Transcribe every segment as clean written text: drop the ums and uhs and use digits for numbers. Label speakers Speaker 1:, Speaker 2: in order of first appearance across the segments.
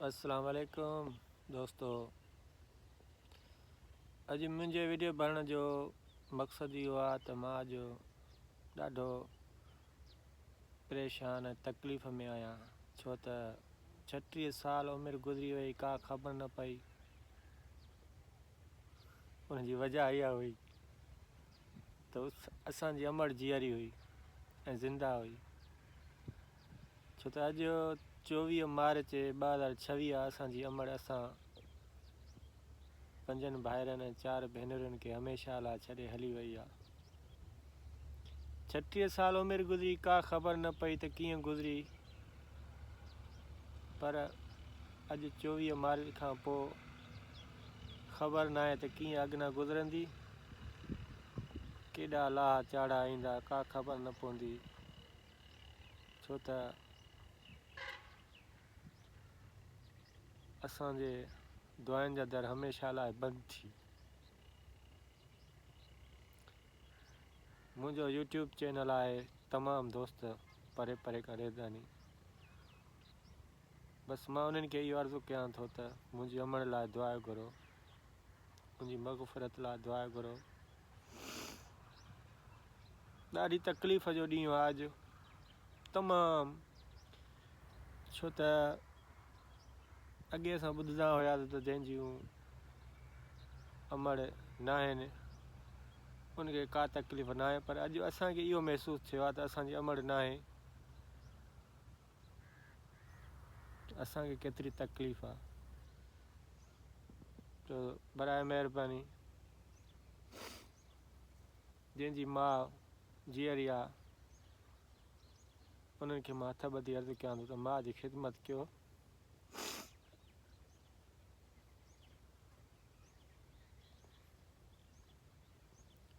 Speaker 1: السلام عليڪم دوستو اڄ منهنجي ويڊيو بڻڻ جو مقصد اهو آهي ته مان اڄ ڏاڍو پريشان ۽ تڪليف ۾ آهيان ڇو ته 36 سال عمر گذري وئي ڪا خبر نه پئي ان جي وجه اها هئي ته اسان جي امڙ جيئري هئي ۽ زنده هئي ڇو ته اڄ 24 مارچ 2026 اسان جي امڙ اسان پنجن ڀائرن ۽ چار ڀينرن کي هميشه لاء ڇڏي هلي وئي آ. 36 سال عمر گذري ڪا خبر نه پئي ته ڪيئن گذري پر اڄ 24 مارچ کان پوء خبر ناهي ته ڪيئن اڳنا گذرندي ڪيڏا لاها چاڙها ايندا ڪا خبر نه پوندي. ڇو ته اسان جي دعائن جا در هميشه لاء بند ٿي. منهنجو يوٽيوب چينل آهي تمام دوست پري پري کان رهداني بس مان انهن کي اهو عرض ڪيان ٿو ته منهنجي امڙ لاء دعا گهرو منهنجي مغفرت لاء دعا گهرو. ڏاڍي تڪليف جو ڏينهن آ اڄ تمام ڇو ته اڳي اسان ٻڌندا هياسين ته جنهن جون امڙ ناهن ان کي ڪا تڪليف ناهي پر اڄ اسان کي اهو محسوس ٿيو آهي ته اسان جي امڙ ناهي اسان کي ڪيتري تڪليف آ تو برائي مهرباني جنهن جي ماء جيئري آ انهن کي مان هٿ ٻڌي عرض ڪيان ٿو ته ماء جي خدمت ڪيو.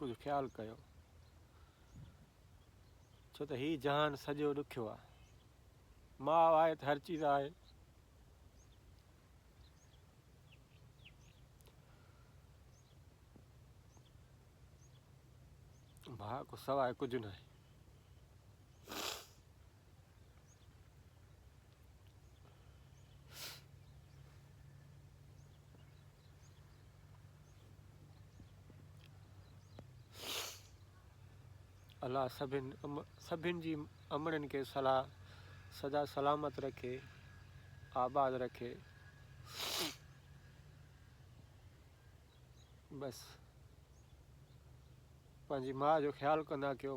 Speaker 1: ڪجهه خيال ڪيو ڇو ته هي جهان سڄو ڏکيو آ. ماء آهي ته هر چيز آهي. ڀاء کان سواء ڪجهه ناهي. الله سڀن سڀن جي امڙين کي صلاح سدا سلامت رکي آباد رکي. بس پنهنجي ماء جو خيال ڪندا ڪيو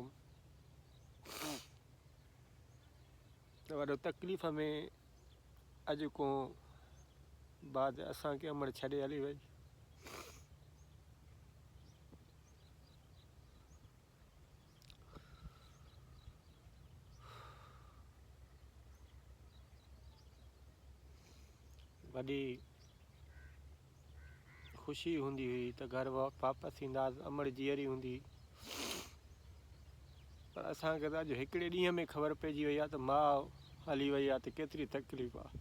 Speaker 1: ته وڏو تڪليف ۾ اڄ کو بعد اسان کي امڙ ڇڏي هلي وئي. وڏي خوشي هوندي هئي ته گهر واپس اينداس امڙ جيئري هوندي پر اسان کي ته اڄ هڪڙي ڏينهن ۾ خبر پئجي وئي آهي ته ماء هلي وئي آهي ته ڪيتري تڪليف آهي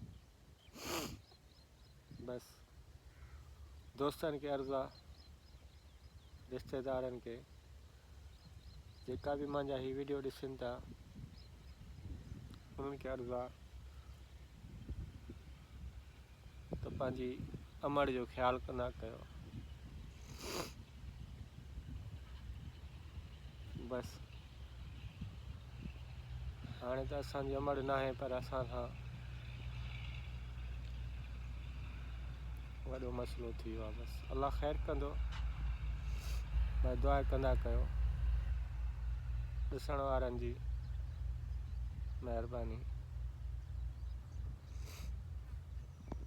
Speaker 1: بس دوستن کي عرض آ رشتيدارن کي جيڪا به مانجا هي ويڊيو ڏسن ٿا انهن کي عرض آ ته پنهنجي امڙ جو خيال ڪندا ڪيو بس هاڻي ته اسان جي امڙ ناهي پر اسان سان وڏو مسئلو ٿي ويو آهي بس الله خير ڪندو بس دعا ڪندا ڪيو ڏسڻ وارن جي مهرباني.